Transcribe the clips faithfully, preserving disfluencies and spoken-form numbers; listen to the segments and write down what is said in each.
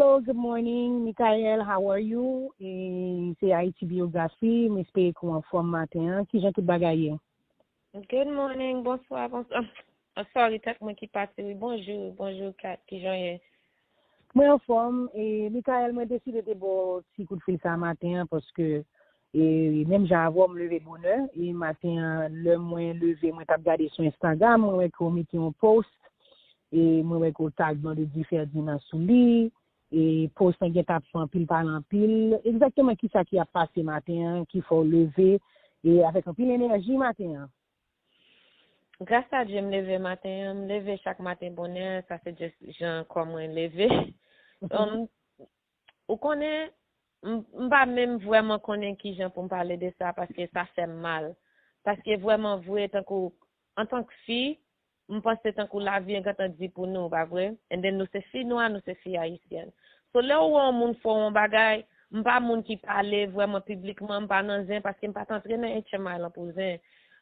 Hello, good morning, Michael, how are you? E se Haiti Biographie, m espere ke w anfòm maten an. Kijan tout bagay ye? Good morning, bonswa, bonswa. Oh, sorry, tèt mwen ki pati, wi. Bonjou, bonjou, Kat, kijan w ye? Mwen anfòm, e Michael, mwen deside te ba w ti kout fil sa maten an, paske, e menm jan avè w, m leve bonè, e maten an, lè mwen leve, mwen t ap gade sou Instagram, mwen wè ke w mete yon post, e mwen wè ke w tag Blondedy Ferdinand sou li, e post lan gentan ap fè anpil pale anpil. Egzakteman kisa ki ap pase maten an, ki fè w leve, e avèk anpil enèji maten an? Gras a Dye, m leve maten an, m leve chak maten bonè, sa se just jan kò mwen leve. Um, ou konnen, m m pa menm vrèman konnen kijan pou m pale de sa, paske sa fè m mal. Paske vrèman vre, tankou, antank fi, m panse tankou lavi an gentan di pou nou, pa vre? And then nou se fi nwa, nou se fi ayisyèn. So lè w wè yon moun fè w yon bagay, m pa moun ki pale vrèman piblikman, m pa nan zen, paske m pa t antre nan H M I lan pou zen.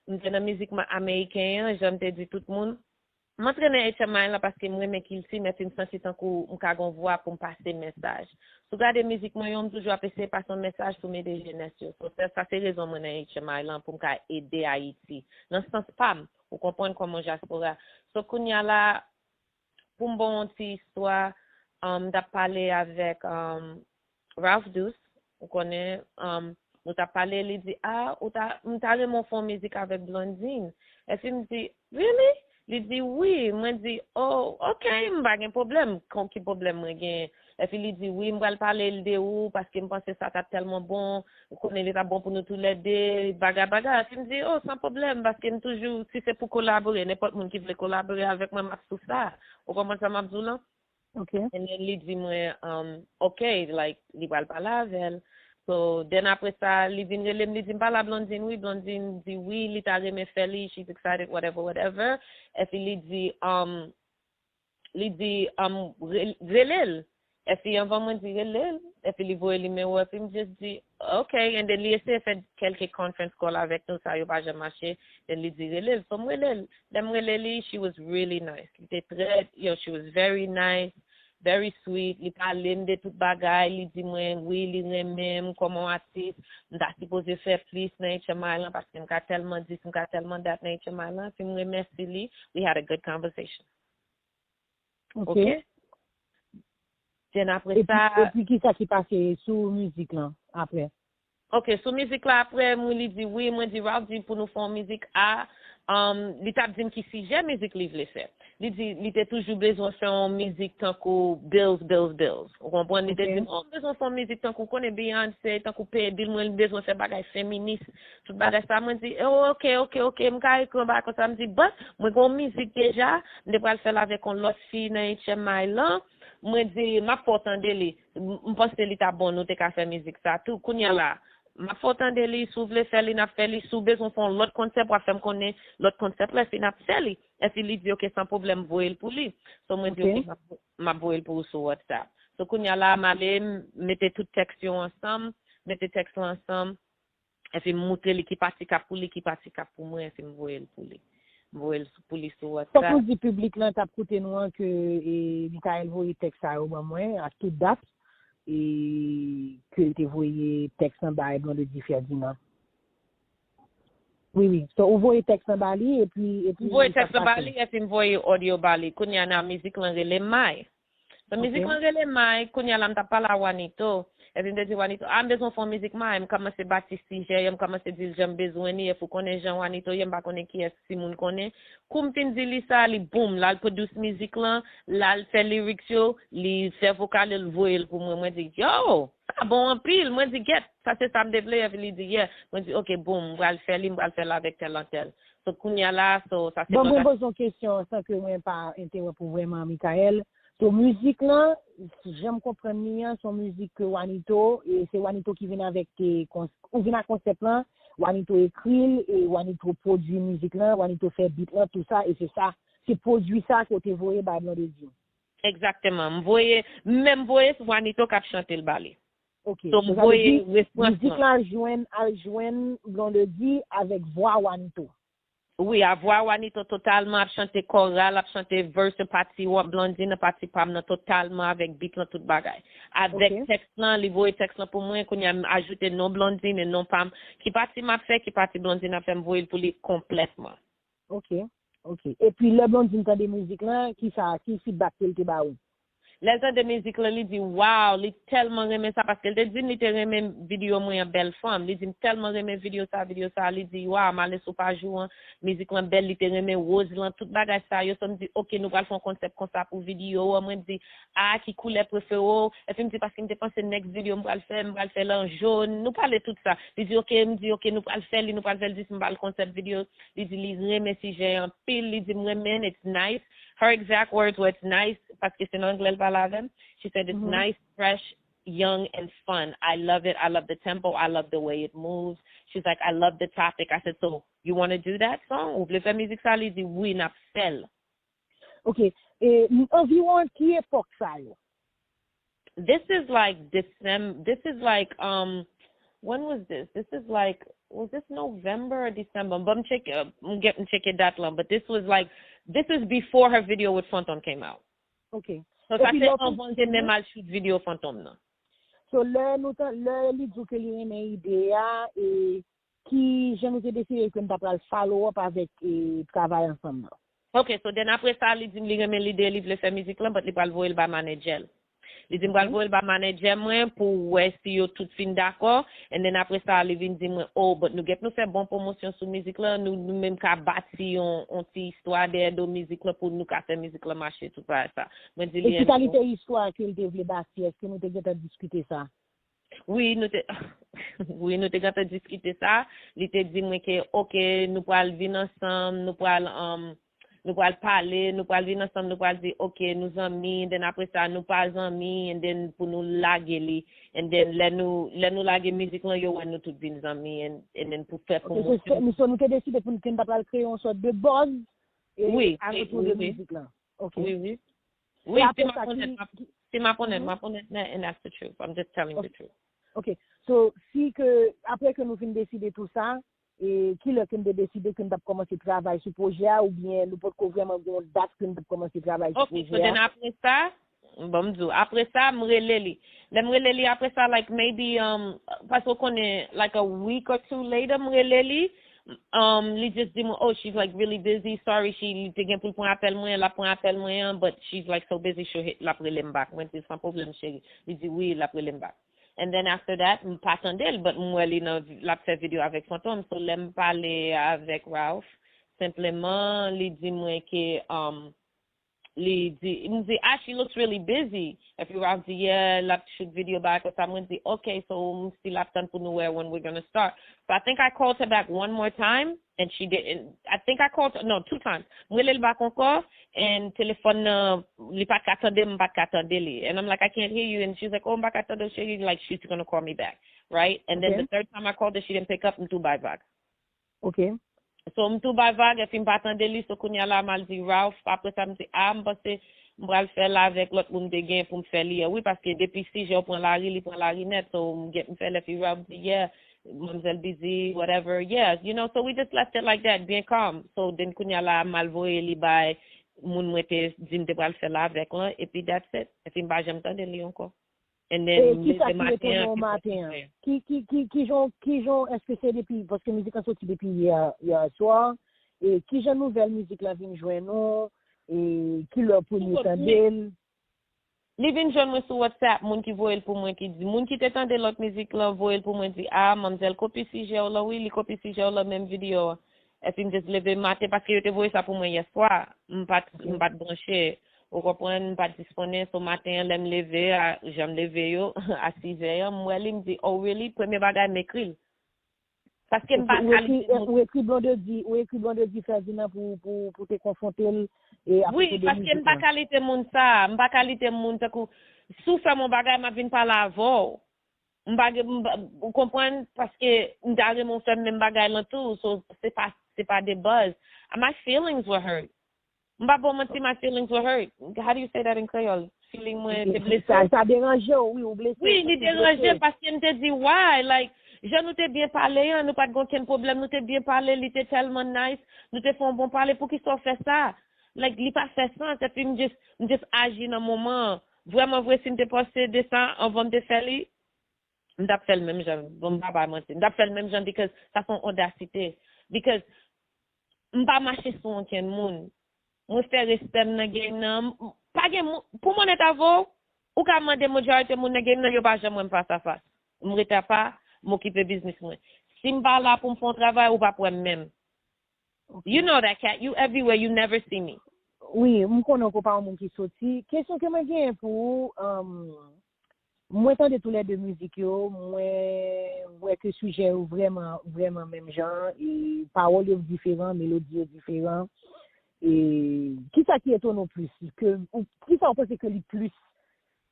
M te nan mizik ma- ameriken an, jan m te di tout moun. M antre nan H M I lan paske m renmen kilti m, epi m santi tankou m ka gen yon vwa pou m pase mesaj. Si w gade mizik mwen yo, m toujou ap eseye pase yon mesaj pou m ede jenès yo. So, sa, sa se rezon mwen nan H M I lan, pou m ka ede Ayiti. Nan sans pa m, ou konprann, kòm yon dyaspora. So, kounye a la, pou m ba w yon ti istwa, um, m t ap pale avèk, um, Ralph Douce, ou konnen, um, nou t ap pale, li di, a, ou ta, m ta renmen w fè yon mizik avèk Blondine. Epi m di, really? Li di, wi. Mwen di, oh, ok, m pa gen pwoblèm. Kon ki pwoblèm mwen genyen? Epi li di, wi, m pral pale l de ou, paske m panse sa t ap tèlman bon. Ou konnen li t ap bon pou nou toulède, bagay, bagay. Epi m di, oh, san pwoblèm, paske m toujou, si se pou kolabore, nenpòt moun ki vle kolabore avèk mwen, m ap sou sa. Ou konprann sa m ap di w lan? Ok. And then li di mwen, um, ok, like, li pral pale avè l. So, then apre sa, li vin rele m, li di m pale a Blondine, wi, Blondine di wi, li ta renmen fè li, she's excited, whatever, whatever. Epi li di, um, li di, um, re- rele l. Epi anvan mwen di rele l, epi li voye nimewo, epi m just di, ok, and then li eseye fè kèlke conference call avèk nou, sa yo pa janm mache, then li di rele l, so m rele l. Lè m rele li, she was really nice. Li te trè, yo, she was very nice, very sweet. Li pale m de tout bagay, li di mwen, wi, li renmen m kòm yon atis. M ta sipoze fè plis nan H M I lan, paske m ka tèlman dis, m ka tèlman dat nan H M I lan. Epi m remèsye li, we had a good conversation. Ok. Ok? Then apre Epi, sa, epi kisa ki pase sou mizik lan apre? Ok, sou mizik la apre, mwen li di wi, mwen di Ralph di pou nou fè yon mizik a, um, li t ap di m ki sijè mizik li vle fè. Li di li te toujou bezwen fè yon mizik tankou bills, bills, bills. Ou konprann? Li te Ok. Di m, oh, m bezwen fè yon mizik tankou, konnen Beyoncé, tankou peye bil mwen, li bezwen fè bagay feminis, tout bagay sa. Mwen di, oh, ok, ok, ok, m ka ekri yon bagay konsa. M di, but mwen gen yon mizik deja, m te pral fè l avèk yon lòt fi nan H M I lan. Mwen di, m ap fè w tande li. M m panse li ta bon, nou te ka fè mizik sa tou. Kounye a la, m ap fè w tande li, si w vle fè li, n ap fè li. Si w bezwen fè yon lòt konsèp, w ap fè m konnen lòt konsèp la, epi n ap fè li. Epi li di, ok, san pwoblèm, voye l pou li. So, mwen di, Ok. ok, m ap, m ap voye l pou ou sou WhatsApp. So, kounye a la, m ale, m mete tout tèks yo ansanm, mete tèks la ansanm, epi m moutre li ki pati k ap pou li, ki pati k ap pou mwen, epi m voye l pou li. M voye l sou- pou li sou Fòk WhatsApp. nou di piblik lan k ap koute nou an ke e, Michael voye tèks sa yo ban mwen, ak tout dat, e ke l te voye tèks lan bay Blondedy Ferdinand. Wi, wi. So, ou voye tèks lan ba li, epi, epi M voye sa tèks lan ba pase. Li, epi m voye audio ba li. Kounye a la, mizik lan rele May. So, Ok. Mizik lan rele May, kounye a la, m t ap pale a Wanito. Epi m te di Wanito, a, m bezwen fè yon mizik May. M kòmanse bati sijè yo, m kòmanse di l jan m bezwen li, epi ou konnen jan Wanito ye, m pa konnen kiyès timoun konnen. Kou m fin di li sa, li boum, l al produce mizik lan, l al fè lyrics yo, li fè vokal yo, l voye l pou mwen. Mwen di, yo, sa bon anpil. Mwen di, gèt, sa se sa m te vle. Epi li di, yeah. Mwen di, ok, boum, m pral fè li, m pral fè l avèk tèl antèl. So, kounye a la, so, sa se Bon, mwen bagay. Poze yon kesyon, san ke mwen pa entewòp ou vrèman, Michael. So, mizik lan, jan m konprann li an, se yon mizik ke Wanito, e se Wanito ki vin avèk, e, kons- ou vin ak konsèp lan, Wanito ekri l, e Wanito pwodui mizik lan, Wanito fè beat lan, tou sa, e se sa, se pwodui sa ke w te voye bay Blondedy. Egzakteman. M voye, m menm voye Wanito k ap chante l ba li. Ok. So, m So, sa vle voye di, refrans mizik lan. la al jwenn, al jwenn Blondedy avèk vwa Wanito. Wi, avwa Wanito totalman, ap chante koral, ap chante verse pati Blondine, pati pa m nan totalman avèk beat lan, tout bagay. Avèk tèks lan, li voye tèks lan pou mwen, kounye a m ajoute non Blondine e non pa m. Ki pati m ap fè, ki pati Blondine ap fè, m voye l pou li konplètman. Ok, ok. Epi lè Blondine tande mizik lan, ki sa, ki feedback ke l te ba ou? Lè l tande mizik lan, li di, waw, li tèlman renmen sa, paske l te di m li te renmen videyo mwen an, Bèl Fanm. Li di m tèlman renmen videyo sa, videyo sa. Li di, waw, m ale sou paj ou an, mizik lan bèl, li te renmen woz lan, tout bagay sa yo. So m di, ok, nou pral fè yon konsèp konsa pou videyo an. Mwen di, a, ki koulè prefere w? Epi m di, paske m te panse next video m pral fè, m pral fè l an jòn. Nou pale tout sa. Li di, ok, m di, ok, nou pral fè li, nou pral fè l, jis m ba l konsèp videyo. Li di, li renmen sijè an anpil. Li di, m renmen, it's nice. Her exact words were, it's nice, paske se nan anglè l pale avè m. She said, it's nice, fresh, young, and fun. I love it. I love the tempo. I love the way it moves. She's like, I love the topic. I said, so you want to do that song? Ou vle fè mizik sa? Li di, wi, n ap fè l. Ok. E, anviwon ki epòk sa yo? This is like December. This is like um when was this? This is like was this November or December? But I'm check uh, I'm getting check dat lan. But this was like this is before her video with Fantom came out. Ok. So sa se anvan l te menm al shoot video Fantom nan. So lè nou tan lè li di ke li renmen ide a e ki jan nou te deside ke n ta pral follow up avèk e, travay ansanm nan. Ok, so then apre sa, li di m li renmen lide, li vle fè mizik lan, but li pral voye l ba manedjè l. Li di m pral voye l ba manedjè mwen pou wè si yo tout fin dakò. And then apre sa, li vin di mwen, oh, but nou get nou fè bon pwomosyon sou mizik lan, nou, nou menm ka bati yon, yon ti istwa dèyè do mizik lan pou nou ka fè mizik lan mache, tout bagay sa. Mwen di li. E ki kalite istwa ke l te vle bati? Èske nou te gentan diskite sa? Wi, nou te wi, nou te gentan diskite sa. Li te di mwen ke, ok, nou pral vin ansanm, nou pral um, nou pral pale, nou pral vin ansanm, nou pral di, ok, nou zanmi, and then apre sa, nou pa zanmi, and then pou nou lage li, and then lè nou lè nou lage mizik lan, yo wè nou tout vin zanmi, and, and then pou fè pwomosyon. So nou te deside pou nou te pral kreye yon sòt de buzz e alantou de mizik lan. Ok. Wi, wi. Wi, si m ap onèt, si m ap onèt, m ap onèt, and that's the truth. I'm just telling the truth. Ok. So, si ke, apre ke nou fin deside tou sa, e kilè ke n te deside ke n t ap kòmanse travay sou pwojè a, oubyen nou potko vrèman gen yon dat ke n t ap kòmanse travay sou pwojè a? Ok, so then apre sa, bon, m di w, apre sa, m rele li. Lè m rele li apre sa, like, maybe, um, paske w konnen, like, a week or two later, m rele li, um, li just di mwen, oh, she's, like, really busy, sorry, she, li te gen pou l pran apèl mwen, l ap pran apèl mwen an, but she's, like, so busy, she'll hit, l ap rele m back. Mwen di, san pwoblèm, cheri. Li di, wi, l ap rele m back. And then after that, m pa tande l, but m wè li nan, l ap fè videyo avèk Fantom. So, lè m pale avèk Ralph, senpleman, li di mwen ke, um, li di, m di, ah, she looks really busy. Epi Ralph di, yeah, l ap shoot videyo bagay konsa. Mwen di, ok, so, m still ap tann pou nou wè when we're gonna start. So, I think I called her back one more time. And she didn't, I think I called, no, two times. M rele l back ankò, and telefòn nan, li pa t ka tande m, m pa t ka tande li. And I'm like, I can't hear you. And she's like, oh, m pa ka tande w, cheri, like, she's gonna call me back, right? And then the third time I called her, she didn't pick up, m tou bay vag. Ok. So, m tou bay vag, epi m pa tande li, so kounye a la, m al di Ralph, apre sa, m di, ah, m panse, m pral fè l avèk lòt moun m te gen pou m fè li a. Wi, paske depi sijè w pran lari, li pran lari nèt. So, m gen, m fè lè fi Ralph di, yeah, manmzèl busy, whatever, yeah, you know, so we just left it like that, byen calm. So, then kounye a la, m al voye li bay moun mwen te di m te pral fè l avèk lan, epi that's it. Epi m pa janm tande li ankò. And then, m leve maten an, epi sa ki fè. Ki, ki, ki, ki jan, ki jan, èske se depi, paske mizik lan soti depi yè, yè swa, e ki jan nouvèl mizik lan vin jwenn ou, e kilè w premye tande l? Li vin jwenn mwen sou WhatsApp, moun ki voye l pou mwen ki di, moun ki te tande lòt mizik lan voye l pou mwen di, ah, manmzèl kopi sijè w lan, wi, li kopi sijè w lan, menm videyo a. Epi m just leve maten, paske yo te voye sa pou mwen yè swa, m pa t, m pa t branche. Ou konprann, m pa t disponnen, so maten an, lè m leve, a, jan m leve yo, a sizè an, m wè li, m di, oh, really? Premye bagay, m ekri l. Paske m pa kalite moun. Ou ekri Blondedy, ou ekri Blondedy Ferdinand pou, pou, pou te konfwonte l e apropo de mizik lan. Wi, paske m pa kalite moun sa. M pa kalite moun tankou, si w fè m yon bagay, m ap vin pale avè w. M pa gen, m pa, ou konprann, paske m ta renmen w fè m menm bagay lan tou. So, se pa, se pa de buzz. My feelings were hurt. M pa ba w manti, my feelings were hurt. How do you say that in Creole? Feeling mwen te blese. Sa, sa deranje w, wi, ou blese. Wi, li deranje paske m te di, why? Like, Jan nou te byen pale an, nou pa t gen okenn pwoblèm, nou te byen pale, li te tèlman nice, nou te fè yon bon pale, poukisa w fè sa? Like, li pa fè sans, epi m just, m just aji nan moman an. Vrèman vre, si m te posede sa anvan m te fè li, m t ap fè l menm jan. Bon, m pa bay manti. M t ap fè l menm jan because sa se yon odasite. Because m pa mache sou okenn moun. Mwen fè respè m nan game nan. M- Pa gen moun, pou m onèt avè w, ou ka mande majorite moun nan game nan, yo pa janm wè m fas a fas. M rete apa, m okipe biznis mwen. Si m pa la pou m fè yon travay, ou p ap wè m menm. You know that, Kat. You everywhere, you never see me. Wi, m konnen ke w pa yon moun ki soti. Kesyon ke mwen genyen pou ou, um, mwen tande toulède mizik yo, mwen wè ke sijè yo vrèman, vrèman menm jan, e pawòl yo diferan, melodi yo diferan. E kisa ki etone w plis? Ke, ou, kisa w panse ke li plis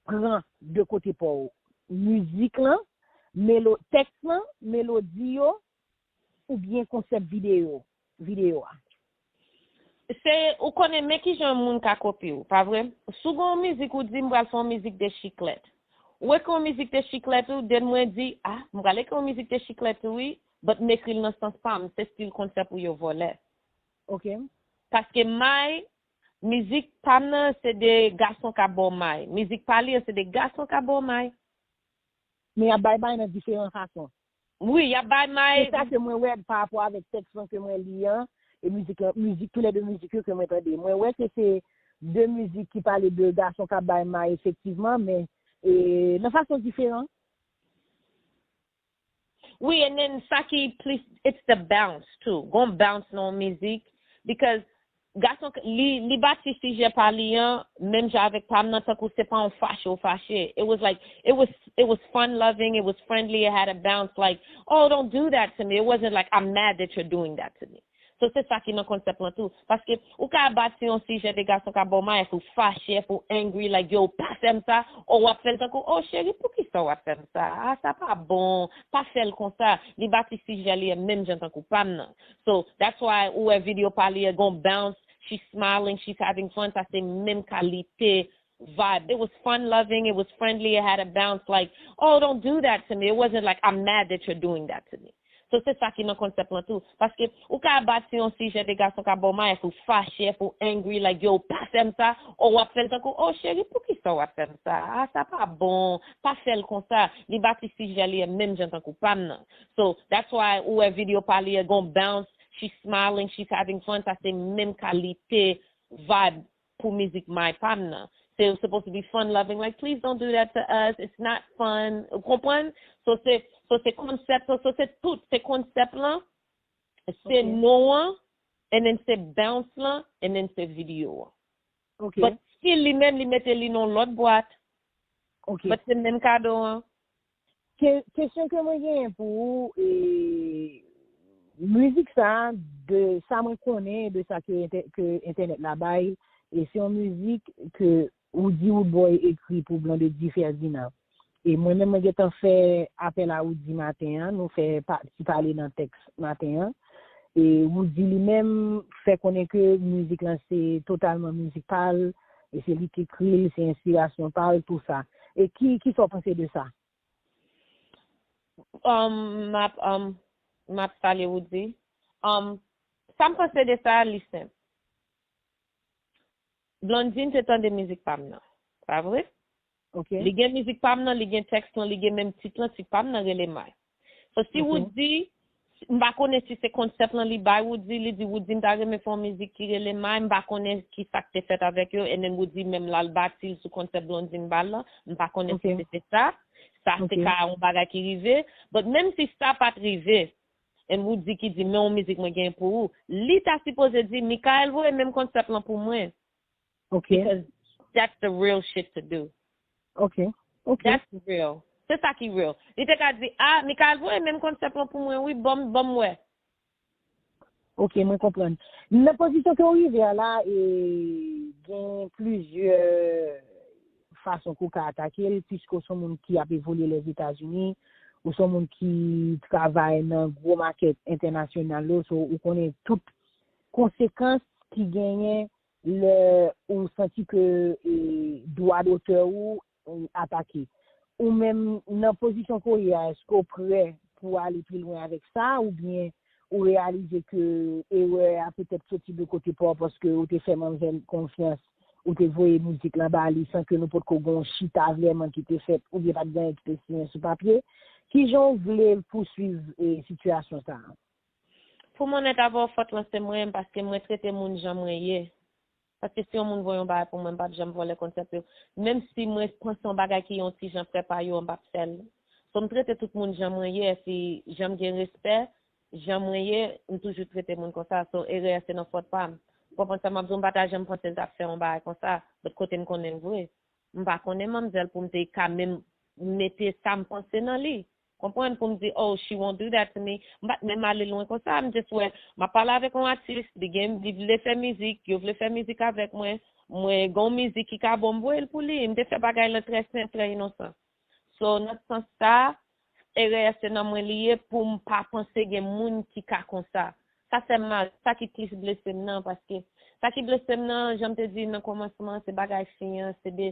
pran de kote pa w? Mizik lan, melo, tèks lan, melodi yo, oubyen konsèp videyo, videyo a? Se, ou konnen, men kijan moun ka kopye w, pa vre? Si w gen yon mizik, ou di, "M pral fè yon mizik de chiklèt." Ou ekri yon mizik de chiklèt ou, then mwen di, "Ah, m pral ekri yon mizik de chiklèt tou, wi, but m ekri l nan sans pa m, se stil konsèp ou yo vòlè." Ok. Paske may, mizik pa m nan, se de gason k ap ba w may. Mizik pa li an, se de gason k ap ba w may. Men y ap bay may nan diferan fason. Wi, y ap bay may. Se sa ke mwen wè pa rapò avèk tèks lan ke mwen li an, e mizik lan, mizik, toulède mizik yo ke mwen tande. Mwen wè ke se de mizik ki pale de gason k ap bay may efektivman, men e, nan fason diferan. Wi, and then sa ki plis, it's the bounce too. Gon bounce nan yon mizik, because gason k- li li bati sijè pa li an, menm jan avèk pa m nan, tankou se pa yon fache ou fache. It was like, it was it was fun loving, it was friendly, it had a bounce, like, "Oh, don't do that to me." It wasn't like, "I'm mad that you're doing that to me." So se sa ki nan konsèp lan tou. Paske ou ka bati yon sijè de gason ka ba w may, epi w fache, epi w angry, like, "Yo, pa fè m sa." Ou w ap fè l tankou, "Oh, cheri, poukisa w ap fè m sa? Ah, sa pa bon, pa fè l konsa." Li bati sijè li an menm jan tankou pa m nan. So that's why ou wè videyo pa li an gon bounce, she's smiling, she's having fun, sa se menm kalite vibe. It was fun loving, it was friendly, it had a bounce, like, "Oh, don't do that to me." It wasn't like, "I'm mad that you're doing that to me." So se sa ki nan konsèp lan tou. Paske ou ka bati yon sijè de gason ka ba w may, epi w fache, epi w angry, like, "Yo, pa fè m sa." Ou w ap fè l tankou, "Oh, cheri, poukisa w ap fè m sa? Ah, sa pa bon, pa fè l konsa." Li bati sijè li an menm jan tankou pa m nan. So that's why ou wè videyo pa li an gon bounce, she's smiling, she's having fun, sa se menm kalite vibe pou mizik may pa m nan. Se supposed to be fun loving, like, "Please don't do that to us, it's not fun." Ou konprann? So se so se konsèp, so, so se tout, se konsèp lan, se non an, and then se bounce lan, and then se videyo an. Ok. But still, li menm, li mete li nan lòt bwat. Ok. But se menm kado an. Ke- Kesyon ke mwen genyen pou ou, e, mizik sa, de sa mwen konnen, de sa ke entè- ke entènèt la bay, e se yon mizik ke Roody Roodboy ekri pou Blondedy Ferdinand. E mwen menm, mwen gentan fè apèl a Roody maten an, nou fè pa- ti pale nan tèks maten an. E Roody li menm fè konnen ke mizik lan se totalman mizik pa l, e se li ki ekri l, se enspirasyon pa l, tou sa. E ki, kisa w panse de sa? Um, m ap, um, m ap salye Roody. Um, sa m panse de sa, li senp. Blondine te tande mizik pa m nan. Pa vre? Ok. Li gen mizik pa m nan, li gen tèks lan, li gen menm tit lan, tit pa m nan rele May. So, si Ok. Roody, m pa konnen si se konsèp lan li bay Roody, li di, "Roody, m ta renmen fè yon mizik ki rele May," m pa konnen ki sa k te fèt avèk yo, and then Roody menm l al bati l sou konsèp Blondine ba l lan, m pa konnen si Ok. se te sa. Sa se Ok. ka yon bagay ki rive, but menm si sa pa t rive, and Roody ki di, "Men yon mizik mwen gen pou ou," li ta sipoze di, "Michael voye menm konsèp lan pou mwen." Ok. Because that's the real shit to do. Ok. Ok. That's real. Se sa ki real. Li te ka di, "Ah, Michael voye menm konsèp lan pou mwen, wi, ban m, ban m wè." Ok, mwen konprann. Nan pozisyon ke w rive a la, e gen plizyè fason ke w ka atake l, piske w se yon moun ki ap evolye Lèzetazini, ou se yon moun ki travay nan gwo makèt entènasyonal yo, so ou konnen tout konsekans ki genyen lè ou santi ke, e, dwa dotè ou, e, atake. Ou menm, nan pozisyon ke w ye a, èske w prè pou w ale pi lwen avèk sa, oubyen ou reyalize ke erè a petèt soti de kote pa w paske ou te fè manmzèl konfyans, ou te voye mizik lan ba li san ke nou potko gen yon chita vrèman ki te fèt, oubyen pa t gen anyen ki te siyen sou papye? Kijan w vle pouswiv e, sitiyasyon sa a? Pou m onèt avè w, fòt lan se mwen, paske mwen trete moun jan mwen ye. Paske si yon moun voye yon bagay pou mwen, m p ap janm vòlè konsèp yo. Menm si mwen panse yon bagay ki yon ti jan frè pa yo, m p ap fè l. So, m trete tout moun jan mwen ye, epi jan m gen respè, jan mwen ye, m toujou trete moun konsa. So, erè a se nan fòt pa m. Ou konprann sa m ap di w, m pa ta janm panse l t ap fè yon bagay konsa, but kote m konnen l vre. M pa konnen manmzèl pou m te ka menm mete sa m panse nan li. Konprann, pou m di, oh, she won't do that to me. M pa t menm ale lwen konsa, m just wè, m ap pale avèk yon atis, li gen, li vle fè mizik, yo vle fè mizik avèk mwen, mwen gen yon mizik ki ka bon, m voye l pou li. M te fè bagay lan trè senp, trè inosan. So, nan sans sa, erè a se nan mwen li ye pou m pa panse gen moun ki ka konsa. Sa fè m mal, sa ki plis blese m nan, paske sa ki blese m nan, jan m te di nan kòmansman, se bagay fi an, se de,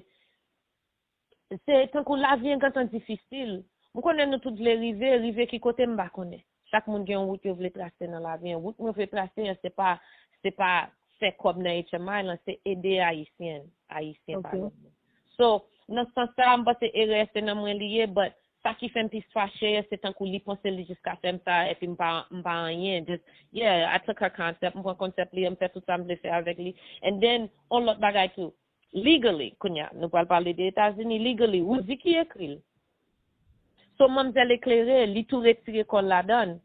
se tankou lavi an gentan difisil. M konnen nou tout vle rive, rive ki kote m pa konnen. Chak moun gen yon wout yo vle trase nan lavi an. Wout mwen vle trase an, se pa, se pa fè kòb nan H M I lan, se ede Ayisyen, Ayisyen pa lòt moun. So, nan sans sa, m panse erè se nan mwen li ye, but sa ki fè m plis fache, se tankou li panse li jis ka fè m sa, epi m pa, m pa anyen. Just, yeah, I took her concept, m pran konsèp li, m fè tout sa m vle fè avèk li. And then, on lòt bagay tou. Legally, kounye a, nou pral pale de Etazini, legally, Roody ki ekri l. So, manmzèl eklere, li tou retire kò l ladan l.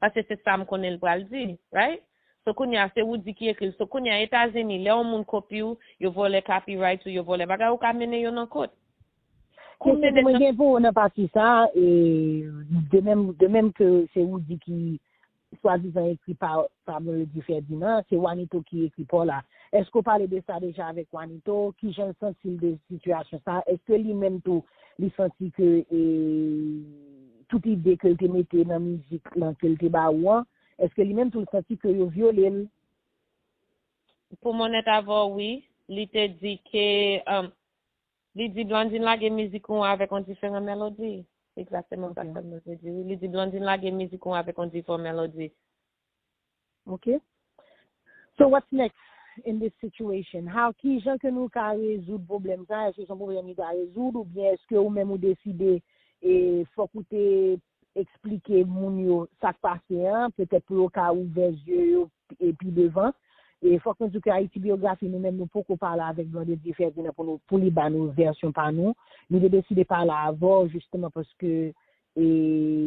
Paske se sa m konnen l pral di, right? So, kounye a, se Roody ki ekri l. So, kounye a, Etazini, lè yon moun kopye w, yo vòlè copyright ou, yo vòlè bagay, ou ka mennen yo nan kot. Kou mennen mwen gen pou ou nan pati sa, e, de menm, de menm ke se Roody ki swadizan ekri pa, pa Melody Ferdinand, se Wanito ki ekri pa w la. Èske w pale de sa deja avèk Wanito? Kijan l santi l de sitiyasyon sa? Èske li menm tou, li santi ke e, tout ide ke l te mete nan mizik lan ke l te ba ou an, èske li menm tou l santi ke yo vyole l? Pou m onèt avè w, wi. Li te di ke, um, li di Blondine lage mizik ou an avèk yon diferan melodi. Se egzakteman sa ke Melody di, wi. Li di Blondine lage mizik ou an avèk yon diferan melodi. Ok. So what's next in this situation? How, kijan ke nou ka rezoud pwoblèm sa? Èske se yon pwoblèm ki ka rezoud oubyen èske ou menm ou deside e fòk ou te eksplike moun yo sa k pase an, petèt pou yo ka ouvè zye yo e pi devan. E fòk nou di ke Ayiti Byografi, nou menm, nou poko pale avèk Blondedy Ferdinand pou nou, pou li ba nou vèsyon pa nou. Nou te deside pale avè w, jisteman, paske e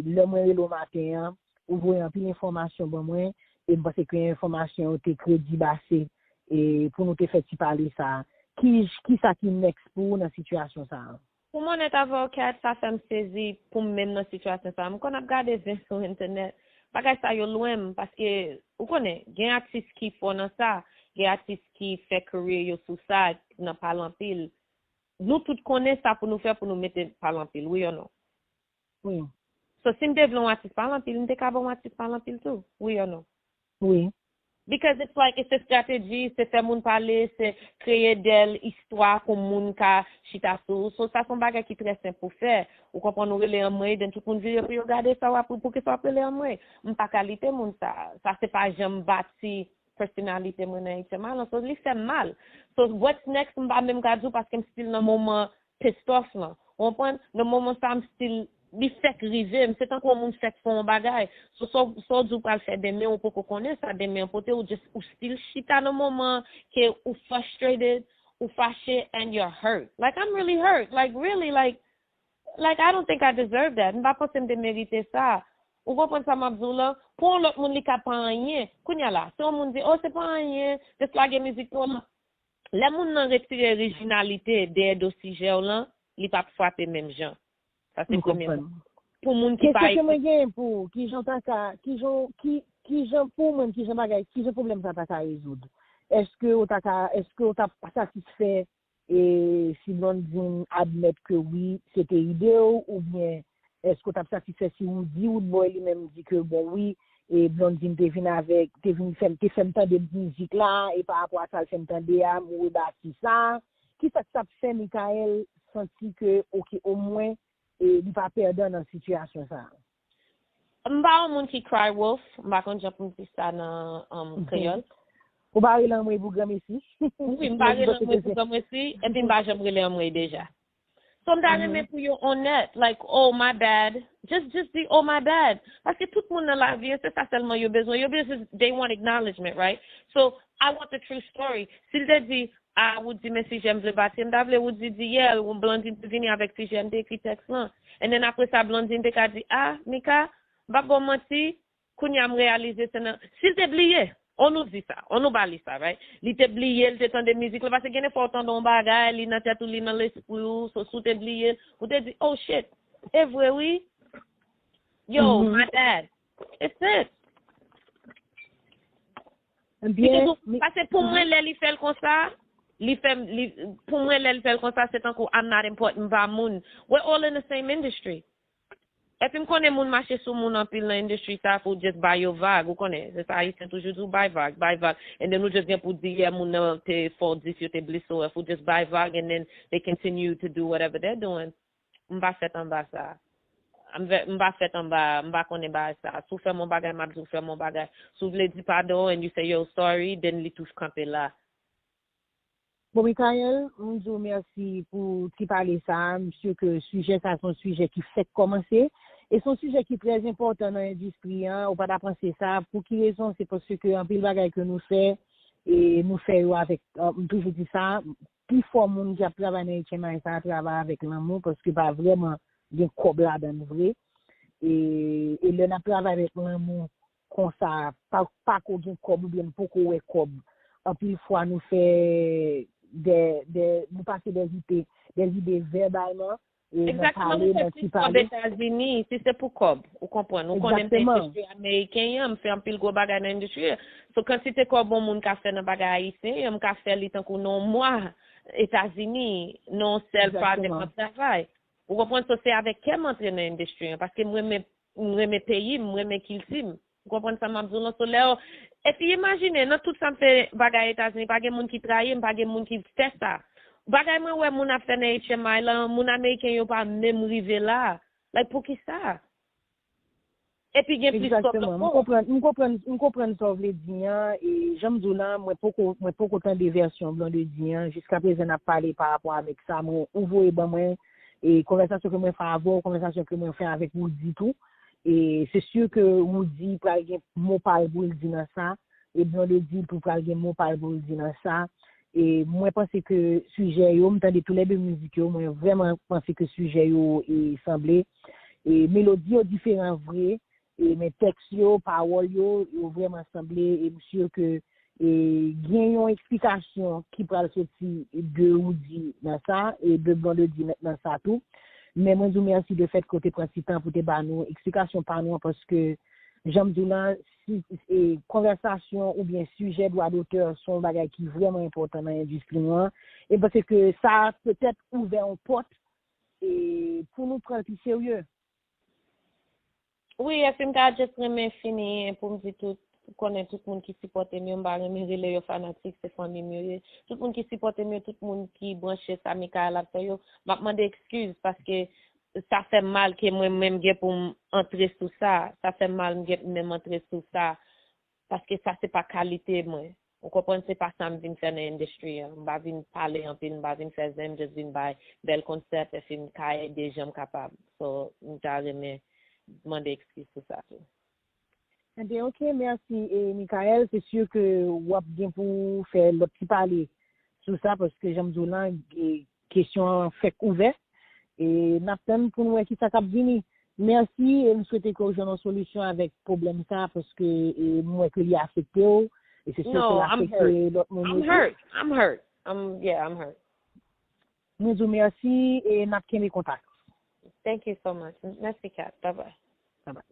lè mwen rele w maten an, ou voye anpil enfòmasyon ban mwen, e m panse ke enfòmasyon yo te kredib ase e pou nou te fè ti pale sa a. Ki, kisa ki next pou ou nan sitiyasyon sa a? Pou m onèt avè w, Kat, sa fè m sezi pou m menm nan sitiyasyon sa a. M konn ap gade zen sou entènèt. Bagay sa yo lwen m, paske, ou konnen, gen atis ki fò nan sa, gen atis ki fè karye yo sou sa, nan pale anpil. Nou tout konnen sa pou nou fè pou nou mete pale anpil, wi or no? Wi. So, si m te vle yon atis pale anpil, m te ka ba w yon atis pale anpil tou, wi or no? Wi. Because it's like, it's a strategy, se fè moun pale, se kreye bèl istwa pou moun ka chita sou ou. So, sa se yon bagay ki trè senp pou fè. Ou konprann, ou rele anmwey, then tout moun vire pou yo gade sa w ap, poukisa w ap rele anmwey. M pa kalite moun sa. Sa se pa jan m bati personality mwen nan H M I lan. So, li fè m mal. So, what's next, m pa menm ka di w paske m still nan moman pissed off lan. Ou konprann? Nan moman sa, m still, li fèk rive m. Se tankou yon moun fèk fè yon bagay. So, sa w, sa w di w pral fè demen, ou poko konnen sa demen an pote, ou just, ou still chita nan moman ke ou frustrated, ou fache, and you're hurt. Like, I'm really hurt. Like, really, like, like, I don't think I deserve that. M pa panse m te merite sa. Ou konprann sa m ap di w lan? Pou yon lòt moun, li ka pa anyen. Kounye a la, si yon moun di, oh, se pa anyen, just lage mizik nou lan. Lè moun nan retire orijinalite dèyè do sijè w lan, li p ap frape menm jan. Sa se premye pwen. Pou moun ki pa. Kesyon ke mwen genyen pou ou, kijan w ta ka, kijan, ki, kijan pou ou menm, kijan bagay, kijan pwoblèm sa ta ka rezoud? Èske ou ta ka, èske ou t ap satisfè e si Blondine admèt ke wi, se te ide w, oubyen èske w t ap satisfè si Roody Roodboy li menm di ke bon wi, e Blondine te vin avèk, te vin fè m, te fè m tande mizik la, e pa rapò a sa l fè m tande a, m rebati sa. Kisa k t ap fè Michael santi ke, oke, omwen, e li pa pèdan nan sitiyasyon sa a? M pa yon moun ki cry wolf, m pa konn jan pou m di sa nan um, kreyòl. Ou pa rele anmwey pou granmesi. Wi, m pa rele anmwey pou granmesi, epi m pa janm rele anmwey deja. So m ta renmen pou yo onèt, like, oh my bad. Just just di oh my bad. Paske tout moun nan lavi an, se sa sèlman yo bezwen. Yo bezwen, they want acknowledgement, right? So I want the true story. Si l te di, ah, Woody, men sijè m vle pati, m ta vle Woody di, yeah, Blondine te vini avèk sijè, m te ekri tèks lan. And then apre sa, Blondine te ka di, ah, Mika, m p ap ba w manti, kounye a m reyalize se nan, si l te bliye, on nou di sa, on nou ba li sa, right? Li te bliye, li te tande mizik la, paske gen de fwa ou tande yon bagay, li nan tèt ou, li nan lespri ou, so si w te bliye, ou te di, oh shit, e vre wi, yo, my bad, it's it. Li te di, paske pou mwen, lè li fè l konsa, li fè m, li, pou mwen, lè li fè l konsa, se tankou I'm not important, m pa moun. We're all in the same industry. Epi m konnen moun mache sou moun anpil nan industry sa pou just bay yo vag, ou konnen. Se sa Ayisyen toujou di, ou bay vag, bay vag. And then ou just gen pou di, yeah, moun nan te fè w dis, yo te blese w, epi ou just bay vag, and then they continue to do whatever they're doing. M pa fèt anba sa. M pa fèt anba, m pa konnen bagay sa. Si w fè m yon bagay, m ap di w fè m yon bagay. Si w vle di padon and you say yo sorry, then li tou kanpe la. Bon, Michael, m di w mèsi pou ti pale sa a. M si ke sijè sa a se yon sijè ki fèk kòmanse. E se yon sijè ki trè enpòtan nan endistri an. Ou pa ta panse sa. Pou ki rezon? Se paske anpil bagay ke nou fè, e nou fè yo avèk, m toujou di sa, pifò moun ki ap travay nan H M I sa a travay avèk lanmou paske pa vrèman gen kòb ladan l vre. E, e lè n ap travay avèk lanmou konsa, pa, pa ko gen kòb oubyen n poko wè kòb, anpil fwa nou fè de, de, nou pase de ide, de ide vèbalman, e nan pale, nan ti pale. Egzakteman, nou fè plis kòb Etazini, si se pou kòb, ou konprann, ou konnen m nan endistri ameriken an, m fè anpil gwo bagay nan endistri an. So, kantite kòb yon moun ka fè nan bagay ayisyen an, m ka fè li tankou nan yon mwa Etazini, nan yon sèl pwojè m ap travay. Ou konprann? So, se avèk kè m antre nan endistri an, paske m renmen, m renmen peyi m, m renmen kilti m. Ou konprann sa m ap di w lan? So, lè w, epi imajine, nan tout sa m fè bagay Etazini, pa gen moun ki trayi m, pa gen moun ki fè sa. Bagay mwen wè moun ap fè nan H M I lan, moun ameriken yo pa menm rive la. Like, poukisa? Epi gen plis kòb nan men w. M konprann, m konprann, m konprann sa w vle di an, e jan m di w lan, mwen poko, mwen poko tande vèsyon Blondedy an, jiskaprezan n ap pale pa rapò avèk sa, mwen, ou voye ban mwen, e konvèsasyon ke mwen fè avè w, konvèsasyon ke mwen fè avèk Woody tou, e se si ke Woody pral gen mo pa l pou l di nan sa, e Blondedy tou pral gen mo pa l pou l di nan sa, e mwen panse ke sijè yo, m tande toulède mizik yo, mwen vrèman panse ke sijè yo e sanble, e melodi yo diferan vre, e men tèks yo, pawòl yo, yo vrèman sanble, e m si ke e gen yon eksplikasyon ki pral soti de Woody nan sa, e de Blondedy nan sa tou. Men mwen di w mèsi de fèt ke w te pran ti tan pou te ba nou eksplikasyon pa nou an, paske jan m di w lan, si, e, konvèsasyon oubyen sijè dwa dotè se yon bagay ki vrèman enpòtan nan endistri nou an. E m panse ke sa petèt ouvè yon pòt, e, pou nou pran l pi serye. Wi, epi m ta just renmen fini pou m di tout, ou konnen tout moun ki sipòte m yo, m pa renmen rele yo fanatik, se fanmi m yo ye. Tout moun ki sipòte m yo, tout moun ki branche sa Michael ap fè yo, m ap mande ekskiz paske sa fè m mal ke mwen menm gen pou m antre sou sa. Sa fè m mal m gen pou m menm antre sou sa. Paske sa se pa kalite mwen. Ou konprann, se pa sa m vin fè nan endistri an. M pa vin pale anpil, m pa vin fè zen, m just vin bay bèl konsèp, epi m ka ede jan m kapab. So, m ta renmen mande ekskiz pou sa tou. Ebyen, oke, mèsi, e, Michael. Se si ke w ap gen pou w fè lòt ti pale sou sa, paske jan m di w lan, e, kesyon an fèk ouvè. E n ap tann pou n wè kisa k ap vini. Mèsi, e m swete ke w jwenn yon solisyon avèk pwoblèm sa a, paske, e, m wè ke li afekte w, e se si ke l afekte lòt moun yo tou. I'm hurt. I'm hurt. I'm, yeah, I'm hurt. Mwen di w mèsi, e n ap kenbe kontak. Thank you so much. Mèsi, Kat. Bye bye. Bye bye.